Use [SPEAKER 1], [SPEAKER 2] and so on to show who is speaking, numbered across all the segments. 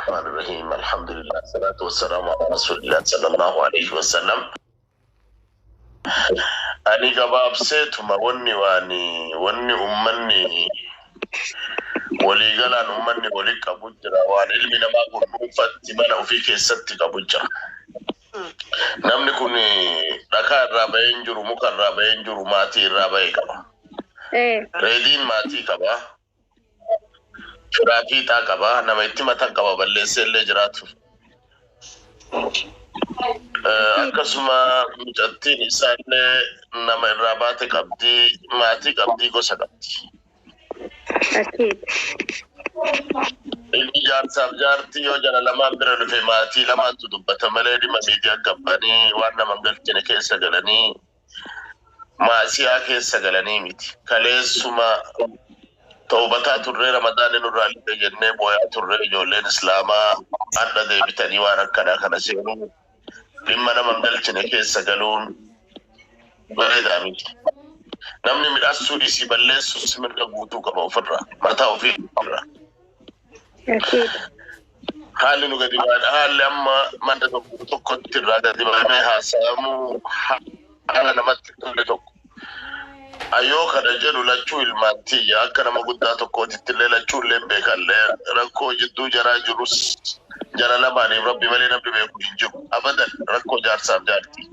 [SPEAKER 1] Rahmaani Rahiim. Alhamdulillah. Salaatu wassalaamu ala Rasuulillah sallallahu alaihi wasallam. Ani gabaabseetuma wanni waan wanni ummanni waliigalaan ummanni walii qabu jira, waan ilmi namaa kun dhuunfatti mana ofii keessatti qabu jira. Namni kun dhakaa irraa bahee hin jiru, muka irraa bahee hin jiru, maatii irraa bahee qaba. Reediin maatii qaba. Firaa fiixaa qaba. Nama itti matan qaba, balleessee illee jiraatu. Akkasuma mucattiin isaallee nama irraa baate qabdi, maatii qabdi, gosa qabdi.
[SPEAKER 2] Akiid.
[SPEAKER 1] Inni jaarsaaf jaartii yoo jara lamaan bira dhufe maatii lamaantu dubbata malee dhimma miidiyaa gabbanii waan nama hin galchine keessa galanii maasiyaa keessa galanii miti. Kaleessuma toobataa turree, Ramadaanni nurraa lixe jennee booyaa turree, ijoolleen Islaamaa hadha deebitanii waan akkanaa kana seenuu, dhimma nama hin galchine keessa galuun bareedaa miti. Namni midhaassuu dhiisii balleessuus mirga guutuu qaba ofirraa, mataa ofii irraa.
[SPEAKER 2] Akiid.
[SPEAKER 1] Haalli nu gadi baane, haalli amma mana tokko tokkotti irraa gadi baanee haasa'amuu haala namatti tolle tokko. Ayyoo kana jedhu lachuu ilmaan tiyya, akka nama guddaa tokkootitti illee lachuu illee beekallee, rakkoo jidduu jaraa jirus jara lamaaniif Rabbi malee namni beeku hin jiru. Abadan rakkoo jaarsaaf jaartii.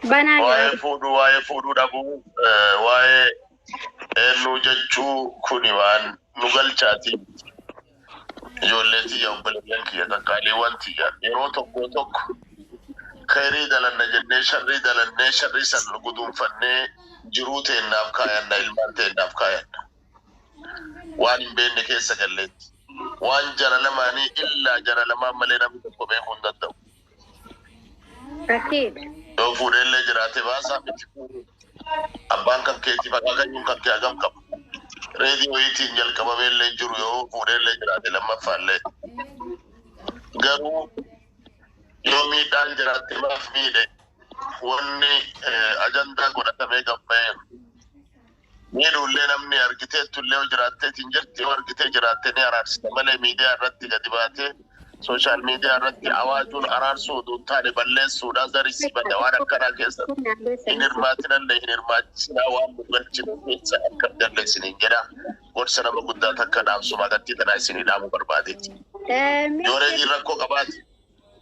[SPEAKER 2] Banaa
[SPEAKER 1] Waa'ee
[SPEAKER 2] jira.
[SPEAKER 1] fuudhuu, waa'ee fuudhuu dhabuu, waa'ee eenyuu jechuu kuni waan nu galchaatii. Ijoollee tiyya, obboleeyyan kiyya qaqqaaliiwwan tiyya, yeroo tokko tokko khayrii dalanna jennee sharrii dalannee, sharrii san guduunfannee jiruu teennaaf kaayanna, ilmaan teennaaf kaayanna. Waan hin beekne keessa galleetti. Waan jara lamaanii illaa jara lamaan malee namni tokko beekuu hin danda'u.
[SPEAKER 2] Akiid.
[SPEAKER 1] Yoo fuudheellee jiraate baasaa miti. Abbaan kan keetii akaakayyuun kan kee hagam qaba. Reedii wayiitiin jalqabameellee jiru yoo fuudheellee jiraate lammaffaallee. Garuu yoo miidhaan jiraatte maaf miidhe, wanni ajandaa godhatamee gabbaa'eeru. Miidhuullee namni argiteettullee yoo jiraatteetiin jirti, yoo argitee jiraatte ni araarsita malee miidiyaa irratti gadi baatee social media irratti awaajuun araarsuu oduu hin taane balleessuudha, zarisii bada. Waan akkanaa keessatti hin hirmaatinallee hin hirmaachisinaa, waan nu galchinu keessa akka hin galle isiniin jedha. Gorsa nama guddaa takka dhaamsuma agartii tanaa isinii dhaamuu barbaadeeti. Yoo Reediin rakkoo qabaate,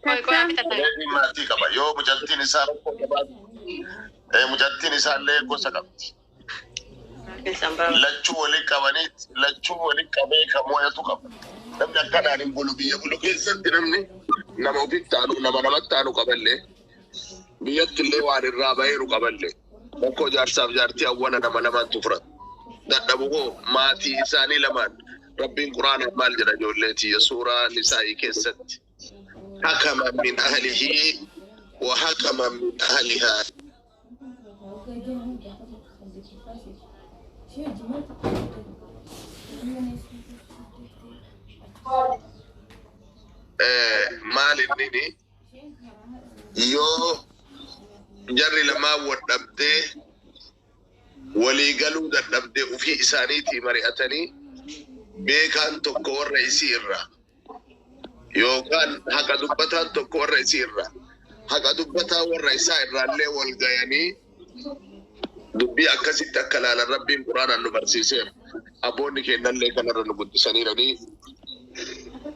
[SPEAKER 3] Qoy qoy fixatan.
[SPEAKER 1] Reediin maatii qaba. Yoo mucattiin isaa rakkoo qabaate, mucattiin isaallee gosa qabdi. Lachuu waliin qabanii, lachuu waliin qabee kan mo'atu qaba. Namni akkanaan hin bulu. Biyya bulu keessatti namni nama ofitti aanu, nama namatti aanu qaballee, biyyatti illee waan irraa baheeru qaballee, rakkoo jaarsaaf jaartii awwala nama lamaantu furata. Dadhabu hoo maatii isaanii lamaan. Rabbiin Quraana maal jedha, ijoollee tiyya? Suuraa Nisaa'ii keessatti hakaman min ahlihi wa hakaman min ahlihaa. Maal innini, yoo jarri lamaan wal dhabdee walii galuu dadhabdee, ufii isaaniitii mari'atanii beekaan tokko warra isii irraa yookaan haqa dubbataan tokko warra isii irraa, haqa dubbataa warra isaa irraallee wal gayanii dubbii akkasitti akka laalan Rabbiin Quraanaan nu barsiiseera. Abboonni kennallee kanarra nu guddisaniiranii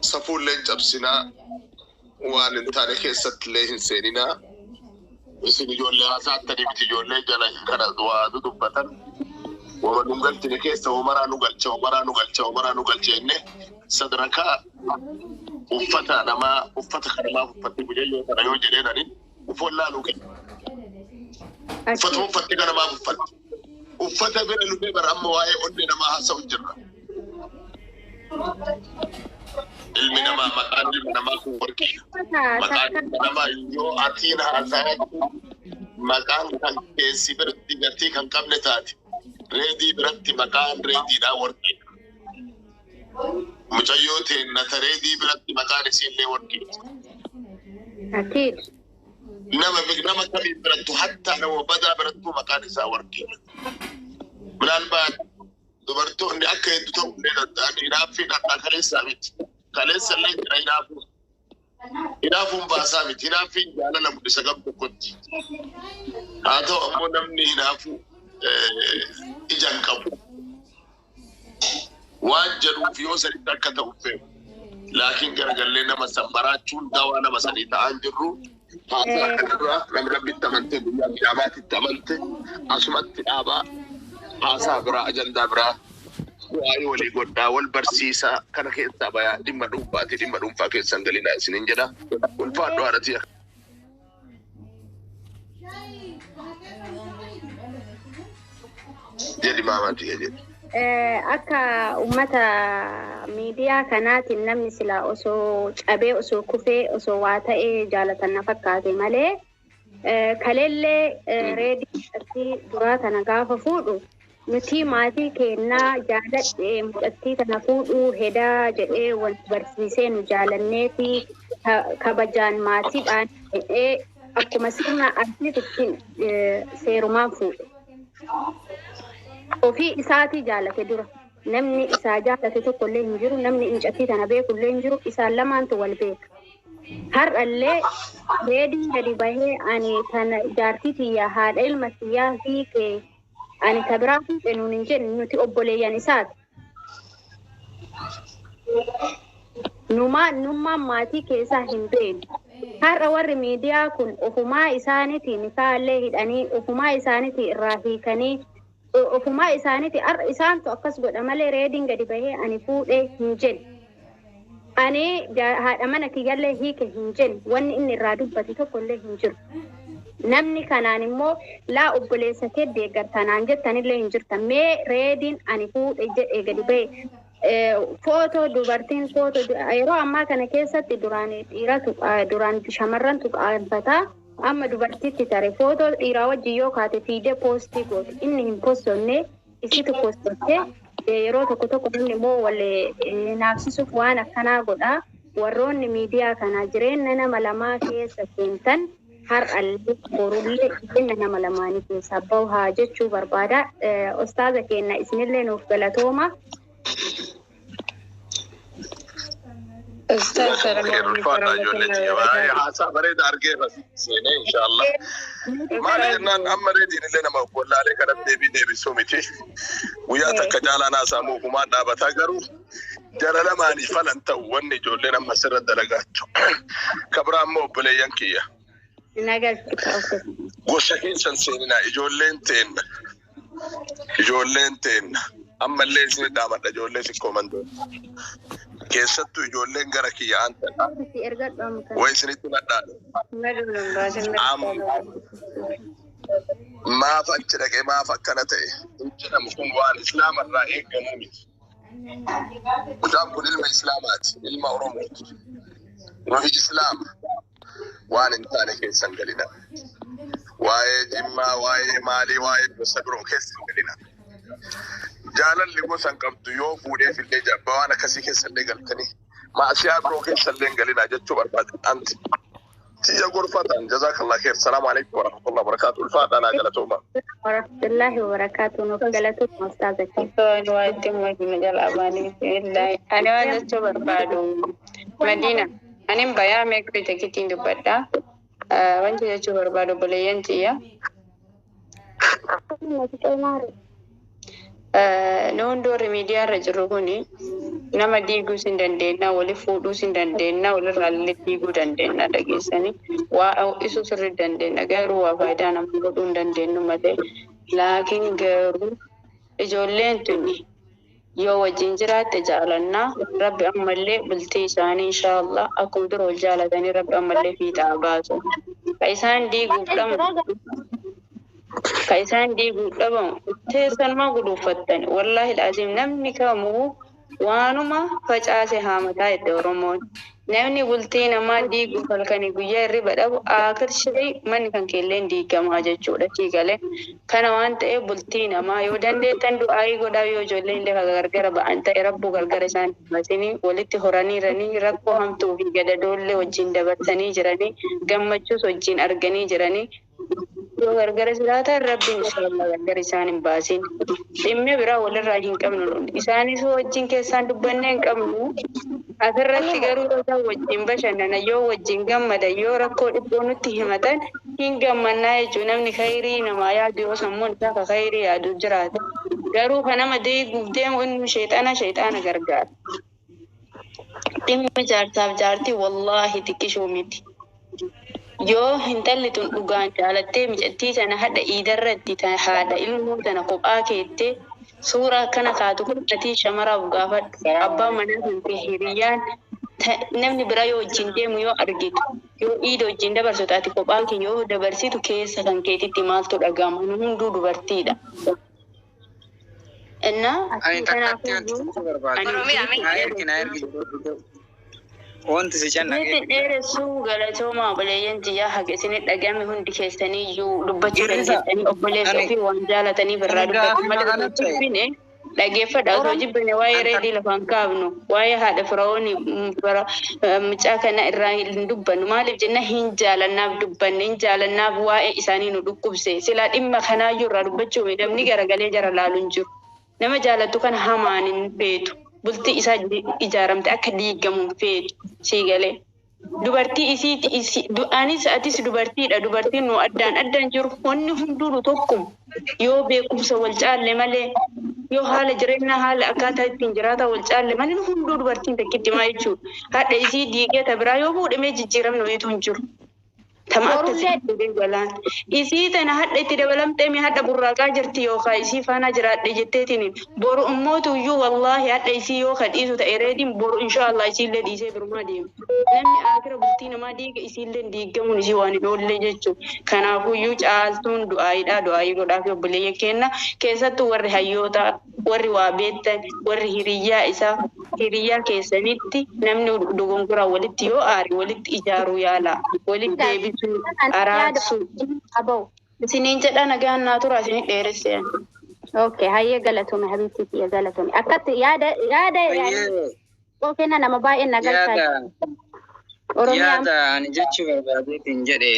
[SPEAKER 1] safuullee hin cabsinaa, waan hin taane keessatti illee hin seeninaa. Isin ijoollee haasa'attanii miti, ijoollee jala kana waa dubbatan. Wama nun galchine keessa homaraa nu galcha, homaraa nu galcha, homaraa nu galcha jennee sadarkaa uffata namaa, uffata kanamaaf uffatte mucayyoo kana yoo jedheen ani uf wallaaluu kenna. Uffatuma uffatte kanamaaf uffatte. Uffata bira lufee bara amma waa'ee onnee namaa haasa'u jirra. Ilmi namaa, maqaan ilma namaa kun warqiidha. Maqaan ilma namaa yoo atiin haasa'attu maqaan kan keessi biratti gatii kan qabne taate, Reedii biratti maqaan Reediidhaa warqiidha. Mucayyoo teenna ta Reedii biratti maqaan isiillee warqiidha.
[SPEAKER 2] Akiid.
[SPEAKER 1] Nama kamiin birattu, hattaa nama badaa birattuu maqaan isaa warqiidha. Minaalbaat Dubartoonni akka hedduu ta'uu illee danda'an hinaaffii dhadhaa kaleessaa miti. Kaleessa illee jira hinaafuun. Hinaafuun baasaa miti. Hinaaffiin jaalala mul'isa gam tokkotti. Haa ta'u ammoo namni hinaafuu ija hin qabu. Waan jedhuuf yoo sanitti akka ta'u fe'u. Laakiin garagallee nama san baraachuun dawaa nama sanii ta'aa hin jirru. Haasaa kanarraa namni Rabbitti amantee guyyaa qiyaamaatitti amante asumatti dhaabaa, haasaa biraa, ajandaa biraa du'aayii walii godhaa, wal barsiisaa, kana keessaa bayaa, dhimma dhuunfaati, dhimma dhuunfaa keessan galinaa isiniin jedha. Ulfaadhu haadha. Jedhi maamaati jedhi.
[SPEAKER 2] Akka ummata miidiyaa kanaatiin namni silaa osoo cabee, osoo kufee, osoo waa ta'ee jaalatan na fakkaate malee, kaleellee Reedii mucattii duraa tana gaafa fuudhu nuti maatii keennaa jaaladhe mucattii tana fuudhuu hedaa jedhee wal barsiisee nu jaalanneefi kabajaan maatiidhaan jedhee akkuma sirna Arsiitti seerumaan fuudhe. Ofii isaatii jaalate dura. Namni isaa jaalate tokko illee hin jiru, namni mucattii tana beeku illee hin jiru, isaan lamaantu wal beeka. Har'allee Reediin gadi bahee ani tana jaartii tiyyaa, haadha ilma tiyyaa hiike, ani ta biraa fuudhe nuun hin jenne, nuti obboleeyyan isaati. Numaa nummaan maatii keessaa hin beeknu. Har'a warri miidiyaa kun ofumaa isaaniitii nikaallee hidhanii, ofumaa isaaniitii irraa hiikanii, ofumaa isaaniitii har'a isaantu akkas godha malee Reediin gadi bahee ani fuudhee hin jenne. Ani haadha mana kiyyallee hiike hin jenne, wanni inni irraa dubbate tokkollee hin jiru. Namni kanaan immoo laa obboleessa kee deeggartanaan jettanillee hin jirtan. Mee Reediin ani fuudhe jedhee gadi bahe footoo dubartiin footoo yeroo ammaa kana keessatti duraan dhiiratu, duraan shamarrantu qaanfataa, amma dubartiitti tare. Footoo dhiiraa wajjin yoo kaate fiidee post gooti. Inni hin postonne, isitu postotte. Yeroo tokko tokko namni immoo wal naafsisuuf waan akkanaa godha. Warroonni miidiyaa kanaa jireenya nama lamaa keessa seentan har'allee borullee jireenya nama lamaanii keessaa bahu haa jechuu barbaada. Ustaaza keenya, isinillee nuuf galatooma.
[SPEAKER 3] Ustaz, salamu alaikum
[SPEAKER 1] Ulfaadha ijoollee
[SPEAKER 3] warahmatullahi wabarakatuh.
[SPEAKER 1] Haasaa bareeda argeera seenee inshaallah. Maali jennaan, amma Reediin illee nama wallaalee kanatti deebii deebisuu miti. Guyyaa takka jaalaan haasamu hukumaan dhaabataa, garuu jara lamaanii falan ta'u wanni ijoolleen amma asirra dalagaattu. Kabraa immoo obboleeyyan kiyya.
[SPEAKER 2] Nagalchita.
[SPEAKER 1] Gosa keessan seeninaa, ijoolleen teenna. Ijoolleen teenna. Ammallee isin dhaamadha, ijoollee sikkoo mandoo. Keessattuu ijoolleen gara kiyya aantan.
[SPEAKER 2] Si ergadhu amma kana.
[SPEAKER 1] Way isinitti nadhaadha.
[SPEAKER 3] Maduun baasin.
[SPEAKER 1] Maaf achi dhaqee, maaf akkana ta'e hin jedhamu, kun waan islaamarraa eegamuu miti. Mucaan kun ilma islaamaati, ilma Oromooti. Nuyi islaama, waan hin taane keessan galina. Waa'ee Jimmaa, waa'ee maalii, waa'ee gosa biroo keessan galina. Jaalalli gosa hin qabdu, yoo fuudheef illee jabba waan akkasii keessa illee galtanii maasiyaa biroo keessa illee hin galina jechuu barbaade. Anti tiyya gorfatan, jazakallah khair. Salaamu alaikum warahmatullahi wabarakatuh. Ulfaadhaa, naa galatooma.
[SPEAKER 2] Warahmatullahi wabarakatuh. Nuuf galatooma, ustaaza keenya.
[SPEAKER 3] Osoo waa itti himuu jala abaanii. Ani waan jechuu barbaadu, Madiina, ani bayaa meeqa takkitiin dubbadha. Wanti jechuu barbaadu, obboleeyyan tiyya. Nu hundi warri miidiyaa irra jirru kuni nama diiguus hin dandeenya, wali fuudhuus hin dandeenya, walirraa illee diiguu dandeenya, dhageessanii. Waa ho'isuu sirrii dandeenya, garuu waa faayidaa nama godhuu hin dandeenyu malee. Laakiin garuu ijoolleen tuni yoo wajjin jiraatte jaalannaa, Rabbi ammallee bultii isaanii inshaallah akkuma dura wal jaalatanii Rabbi ammallee fiixaa baasu. Ka isaan diiguuf dhamu, ka isaan diiguuf dhabamu teessanumaa guduuffattan. Wallaahi alazim, namni kamuu waanuma facaase haamataa jette Oromoon. Namni bultii namaa diiguuf halkanii guyyaa hirriba dhabu, aakir shee manni kan keelleen diigamaa jechuudha siigalee. Kana waan ta'eef bultii namaa yoo dandeettan du'aayii godhaa. Yoo ijoolleen illee gargara ba'an ta'e, rabbuu gargara isaan baasanii walitti horaniiranii, rakkoo hamtuu fi gadadoollee wajjin dabarsanii jiranii, gammachuus wajjin arganii jiranii. Yoo gargara jiraatan Rabbiin inshallah gargar isaan hin baasin. Dhimma biraa walirraa hin qabnu. Isaanis wajjin keessaan dubbannee hin qabnu. Asirratti garuu yoo isaan wajjin bashannanan, yoo wajjin gammadan, yoo rakkoo dhibboo nutti himatan hin gammannaa jechuudha. Namni khayrii namaa yaadu yoo sammuun isaa ka khayrii yaadu jiraate. Garuu kan nama diiguuf deemu inni sheexana sheexaana gargaara. Dhimma jaarsaaf jaartii wallaahi xiqqishuu miti. Yoo intalli tun dhugaan jaalattee micattii tana hadha iidarratti haadha ilmoo tana kophaa keettee suuraa akkana kaatu kun atii shamaraaf gaafadhu. Abbaan manaa kan kee hiriyyaan namni biraa yoo wajjin deemu yoo argitu yoo iida wajjin dabarsu taate kophaa kee yoo dabarsitu keessa kan keetitti maaltu dhaga'ama? Nu hunduu dubartiidha. Innaa
[SPEAKER 4] Ani takkatti wanti
[SPEAKER 3] kanaafuu
[SPEAKER 4] si barbaadu.
[SPEAKER 3] ani
[SPEAKER 4] Na ergi na ergi. Wanti si cannaqee
[SPEAKER 3] Nuti dheeressuu galatoomaa obboleeyyan tiyyaa haga isinit dhagame hundi keessaniyyuu dubbachuu
[SPEAKER 4] Girrisa
[SPEAKER 3] dandeessanii obboleessa
[SPEAKER 4] ani
[SPEAKER 3] ofii waan jaalataniif irraa
[SPEAKER 4] ani
[SPEAKER 3] dubbatu
[SPEAKER 4] gaafuma
[SPEAKER 3] malee osoo
[SPEAKER 4] kanatti
[SPEAKER 3] jibbine dhaggeeffadha osoo
[SPEAKER 4] an
[SPEAKER 3] jibbine waa'ee reedii lafaan kaafnu waa'ee haadha firaa'oonii mucaa kana irraa hin dubbannu maaliif jenna hin jaalannaaf dubbanne hin jaalannaaf waa'ee isaanii nu dhukkubse silaa dhimma kanaayyuu irraa dubbachuu namni garagalee jara laalu hin jiru. Nama jaalattu kana hamaan hin feetu. Bultii isaa ijaaramte akka diigamu hin feetu. Sii galee. Dubartii isiiti isi anis atis dubartiidha. Dubartiin nu addaan addaan jiru wanni hunduu nu tokkuma. Yoo beekumsa wal caalle malee yoo haala jireenyaa haala akkaataa ittiin jiraata wal caalle malee nu hunduu dubartiin takkitti maa jechuudha. Hadha isii diigee ta biraa yoo fuudhamee jijjiiramne wayitu hin jiru. Tama
[SPEAKER 2] Borullee
[SPEAKER 3] akkasii galaan. Isii tana hadha itti dabalamtee mi hadha burraaqaa jirti yookaan isii faana jiraadhe jetteetiin boru ummootu iyyuu wallaahi hadha isii yoo ka dhiisu ta'e reediin boru inshaallah isiillee dhiisee birumaa deema. Namni akira bultii namaa diiga isiillee diigamuun isii waan hin oolle jechuudha. Kanaafuu iyyuu caaltuun du'aayiidha du'aayii godhaa fi obboleeyyan kenna keessattuu warri hayyoota warri waa beektan warri hiriyyaa isaa hiriyyaa keessanitti namni dogongoraan walitti yoo aare walitti ijaaruu yaala walitti deebisuu
[SPEAKER 2] yaada
[SPEAKER 3] araarsuu
[SPEAKER 2] aboo.
[SPEAKER 3] isiniin jedha nagaan naa tura isinin dheeresse.
[SPEAKER 2] Okay, hayyee galatoomi habibti kiyya galatoomi. Akkatti yaada yaada yaada
[SPEAKER 4] Fayyee
[SPEAKER 2] kenna nama baay'ee na galchaa
[SPEAKER 4] yaada
[SPEAKER 2] Oromiyaan
[SPEAKER 4] yaada ani jechuu barbaadeetiin jedhe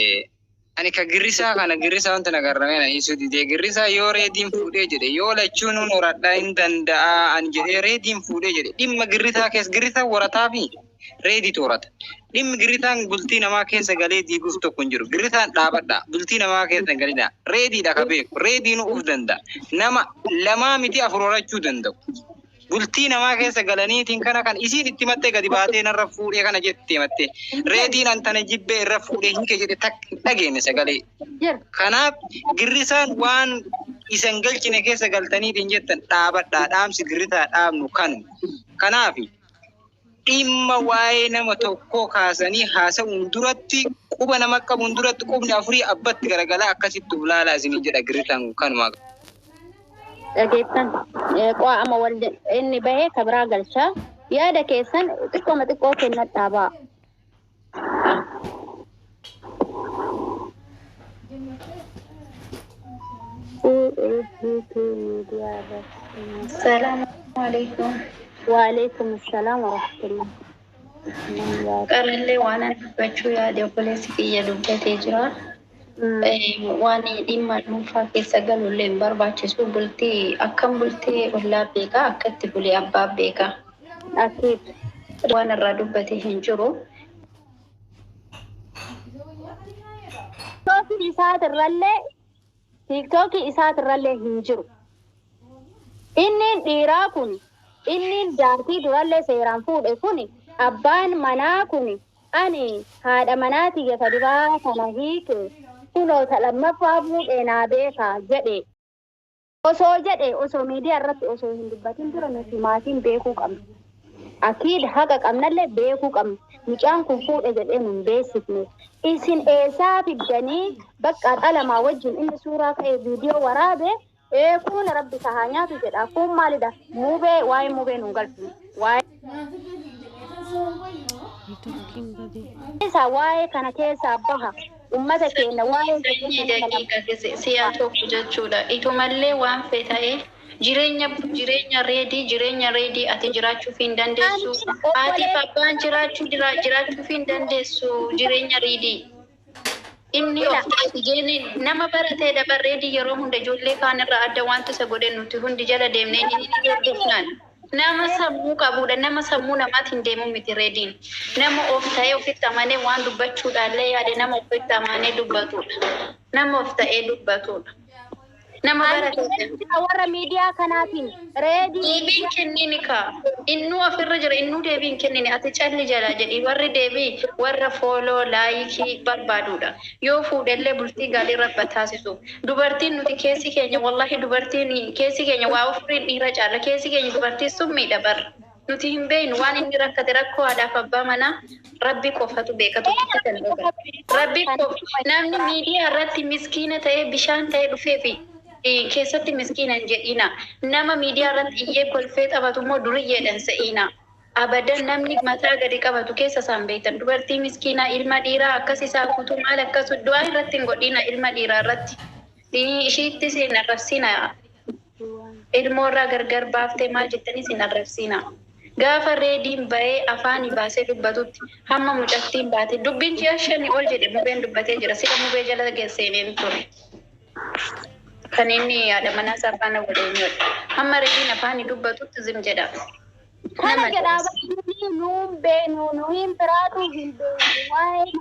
[SPEAKER 4] ani ka girrisaa kana girrisaa wanta nagarramee na dhiisuu didee girrisaa yoo reediin fuudhee jedhe yoo lachuun nun horadhaa hin danda'a ani jedhee reediin fuudhee jedhe dhimma girrisaa keessa girrisaa warataa fi reediitu horata. Dhimmi girrisaan bultii namaa keessa galee diiguuf tokko hin jiru. Girrisaan dhaabadha. Bultii namaa keessa hin galina. Reediidha ka beeku. Reediin uf danda'a. Nama lamaa miti afur horachuu danda'u. Bultii namaa keessa galaniitiin kana kan isiin itti mattee gadi baatee narra fuudhee kana jettee mattee reediin an tana jibbee irra fuudhee hiike jedhe takka hin dhageenye sagalee.
[SPEAKER 2] jira.
[SPEAKER 4] Kanaaf girrisaan waan isan galchine keessa galtaniitiin jettan dhaabadhaa dhaamsi girrisaa dhaabnu kanu. Kanaaf dhimma waa'ee nama tokkoo kaasanii haasa'uun duratti quba nama qabuun duratti qubni afurii abbatti garagalaa akkasitti uf laalaa isinii jedha girrisaan kanuma.
[SPEAKER 2] Dhageettan qo'ama wal inni bahee kabiraa galchaa yaada keessan xiqqooma xiqqoo kennadhaa ba'a. UABT miidiyaa irratti.
[SPEAKER 5] Salaam alaikum.
[SPEAKER 2] Waalaikum salaam warahmatullah.
[SPEAKER 5] Qarallee waan ani dubbachuu yaade obboleessi kiyya dubbatee jira. Waan dhimma dhuunfaa keessa galullee hin barbaachisu. Bultii akkam bultee ollaa beekaa akkatti bulee abbaa beekaa.
[SPEAKER 2] Akiid.
[SPEAKER 5] Waan irraa dubbate hin jiru.
[SPEAKER 2] Tiiktookii isaatirrallee tiiktookii isaatirrallee hin jiru. Inni dhiiraa kun inni jaartii durallee seeraan fuudhe kun abbaan manaa kun ani haadha manaatii gata duraa kana hiike kunoo ta lammaffaa fuudhee naa beekaa jedhe. Osoo jedhe osoo miidiyaa irratti osoo hin dubbatin dura nuti maatiin beekuu qabna. Akiid haqa qabnallee beekuu qabna. Mucaan kun fuudhe jedhee nun beeksifne. Isin eessaa fiddanii bakka dhalamaa wajjin inni suuraa ka'ee viidiyoo waraabe ee kun rabbi isa haa nyaatu jedha. Kun maalidha? Mubee waa'ee mubee nun galchinu. Waa'ee isaa waa'ee kana keessaa baha. Uummata keenya waa'ee
[SPEAKER 5] Sanyii daqiiqa si'a tokko jechuudha. Itumallee waan fee ta'ee jireenya jireenya reedii jireenya reedii ati jiraachuuf hin dandeessu. Haatiif abbaan jiraachuu jiraachuuf hin dandeessu jireenya reedii.
[SPEAKER 3] Inni of ta'e nama barateedha barreedi yeroo hunda ijoollee kaan irraa adda wanta isa godhe nuti hundi jala deemnee inni hordofnaan. Nama sammuu qabudha. Nama sammuu namaatiin deemu miti reediin. Nama of ta'ee ofitti amanee waan dubbachuudhaallee yaade nama ofitti amanee dubbatudha. Nama of ta'ee dubbatudha. Nama barateedha.
[SPEAKER 2] Warra miidiyaa kanaatiin reedii
[SPEAKER 3] Deebiin kennini kaa. Innuu ofirra jira innuu deebiin kennini ati calli jala jedhi warri deebii warra follow like barbaadudha. Yoo fuudhellee bultii gaarii rabba taasisu. Dubartiin nuti keessi keenya wallahi dubartiin keessi keenya waa ofiriin dhiira caala keessi keenya dubartiin summiidha barra. Nuti hin beeknu waan inni rakkate rakkoo haadhaaf abbaa manaa rabbi qofatu beeka tokkicha kan dhuga. Rabbi qofa namni miidiyaa irratti miskiina ta'ee bishaan ta'ee dhufee fi keessatti miskiina hin jedhina. Nama miidiyaa irratti iyyee kolfee taphatu immoo duriyyeedhaan se'ina. Abadan namni mataa gadi qabatu keessa isaan beektan. Dubartii miskiinaa ilma dhiiraa akkas isaa kutu maal akkas du'aa irratti hin godhina ilma dhiiraa irratti. Ishiittis hin arrabsina. Ilmoo irraa gargar baaftee maal jettanis hin arrabsina. Gaafa reediin bahee afaanii baasee dubbatutti hamma mucattiin baate dubbiin ji'a 5 ol jedhe mubeen dubbatee jira. Sila mubee jala seeneen ture. Kan inni haadha manaa isaa faana waliin hamma reediin afaanii dubbatutti zim jedha.
[SPEAKER 2] Kana jedhaa barri nuun beenu nuyin biraatu hin beenu waa'ee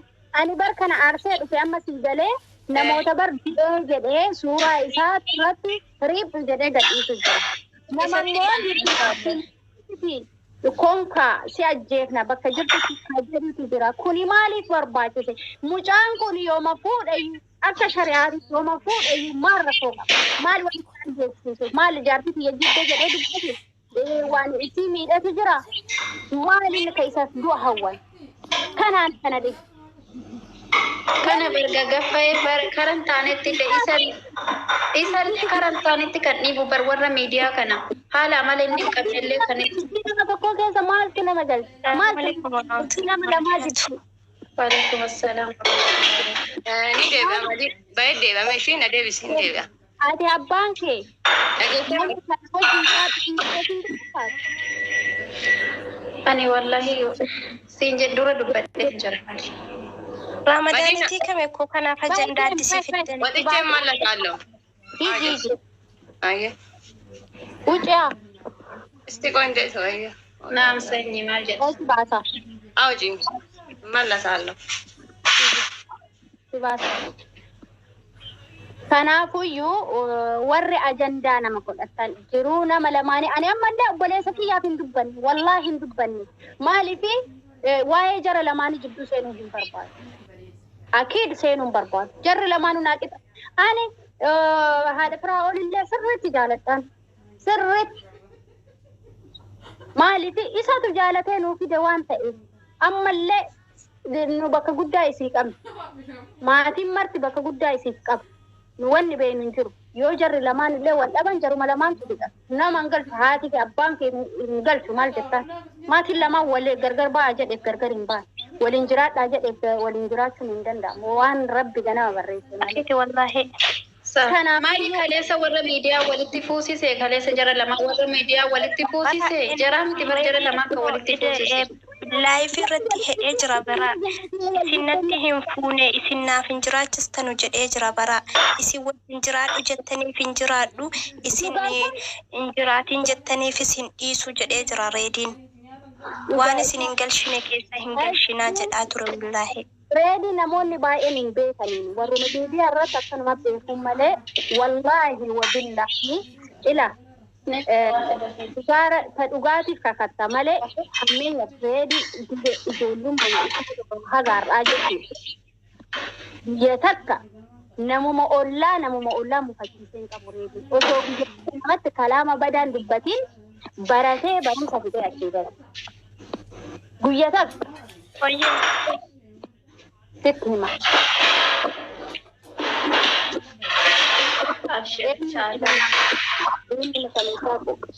[SPEAKER 2] ani bar kana aarsee dhufe amma si galee namoota bar du'ee jedhee suuraa isaa irratti riip jedhee gadhiisu jira. Nama immoo konkaa si ajjeefna bakka jirtutti jedhutu jira. Kuni maaliif barbaachise? Mucaan kun yooma fuudhe akka shari'aatti yooma fuudhe maal rakkoo qaba? Maal walitti ajjeefsisu? Maal jaartii tiyya jibbe jedhee dubbate? Waan isii miidhatu jira. Maal inni ka isaaf du'a hawwan? Kanaan kana dhibu.
[SPEAKER 3] Kana barga gaffa'ee karan taanetti illee isallee karan taanetti kan dhiibu bar warra miidiyaa kana haala amala inni hin qabne illee kan itti.
[SPEAKER 2] Nama tokko keessa maaltu nama galcha? Maaltu nama lamaa jiru?
[SPEAKER 3] Waalaikum assalaam.
[SPEAKER 6] Ni deebi'a malee baay'ee deebi'a isheen na deebisi hin deebi'a.
[SPEAKER 2] Ati abbaan kee
[SPEAKER 6] Dhageessee
[SPEAKER 2] nama kana wajjin jiraatu.
[SPEAKER 3] Ani wallahi siin jedhu dura dubbadhee jira.
[SPEAKER 7] Ramadaanitti kame koo kanaaf ajandaa addisii fiddan.
[SPEAKER 6] Waxicheen mallattaallo.
[SPEAKER 2] Hiiji.
[SPEAKER 6] Ayyee.
[SPEAKER 2] Uciyaa.
[SPEAKER 6] Isti qoonjee isa ayyee.
[SPEAKER 3] Naam sanyii maal jedhu.
[SPEAKER 2] Osi baasa.
[SPEAKER 6] Awji mallasaallo.
[SPEAKER 2] Si baasa. Kanaafuyyuu warri ajandaa nama godhatan jiruu nama lamaanii ani ammallee obboleessa kiyyaaf hin dubbanne wallaahi hin dubbanne maaliif waa'ee jara lamaanii jidduu seenuu hin barbaadu. Akiid seenuu hin barbaadu. Jarri lamaanuu naa qixa. Ani haadha firaa olillee sirriitti jaaladhaan sirriitti maaliif isatu jaalatee nuu fide waan ta'eef ammallee nu bakka guddaa isii qabna. Maatiin marti bakka guddaa isiif qaba. Nu wanni beeknu hin jiru. Yoo jarri lamaan illee wal dhaban jaruma lamaantu fixa. Nama hin galchu haati fi abbaan kee hin galchu maal jettaan. Maatiin lamaan wal gargar ba'aa jedheef gargar hin ba'an. Waliin jiraadhaa jedheef waliin jiraachuun hin danda'amu. Waan rabbi ganama barreesse malee.
[SPEAKER 7] Akiti wallaahi.
[SPEAKER 2] Kanaaf
[SPEAKER 3] Maali kaleessa warra miidiyaa walitti fuusise kaleessa jara lamaa warra miidiyaa walitti fuusise jaraa miti bar jara lamaa kan walitti fuusise.
[SPEAKER 7] Live irratti hidhee jira bara. Isin natti hin fuune isin naaf hin jiraachistanu jedhee jira bara. Isin wajjin jiraadhu jettaniif hin jiraadhu isin hin jiraatin jettaniifis hin dhiisu jedhee jira reediin. Waan isin hin galchine keessa hin galchinaa jedhaa ture wallaahi.
[SPEAKER 2] Reedii namoonni baay'een hin beekaniin warri miidiyaa irratti akkanuma beekuun malee wallaahi wabillaahi ila ta dhugaatiif kakatta malee hammeenya reedii ijoollummaa hagaarraa jechuudha. Biyya takka namuma ollaa mufachiisee hin qabu reedii. Osoo biyya namatti kalaama badaan dubbatiin baratee barumsa fidee achii gala. Guyya takka sitti hima.
[SPEAKER 3] Abshir inshallah.
[SPEAKER 2] Inni kamisaa qoqa.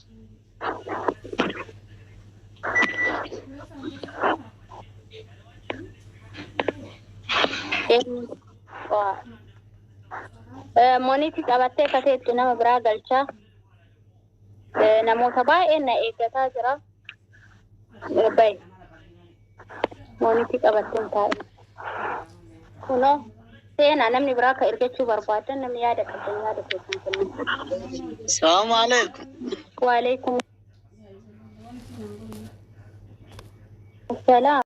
[SPEAKER 2] Moonitii qabattee kateettu nama biraa galchaa. Namoota baay'een na eeggataa jira. Bayi. Moonitii qabattee hin taa'e. Kunoo. Seenaa namni biraa akka ergachuu barbaadan, namni yaada qabdan yaada keessan kennu.
[SPEAKER 8] Salaamu alaikum.
[SPEAKER 2] Waalaikum salaam.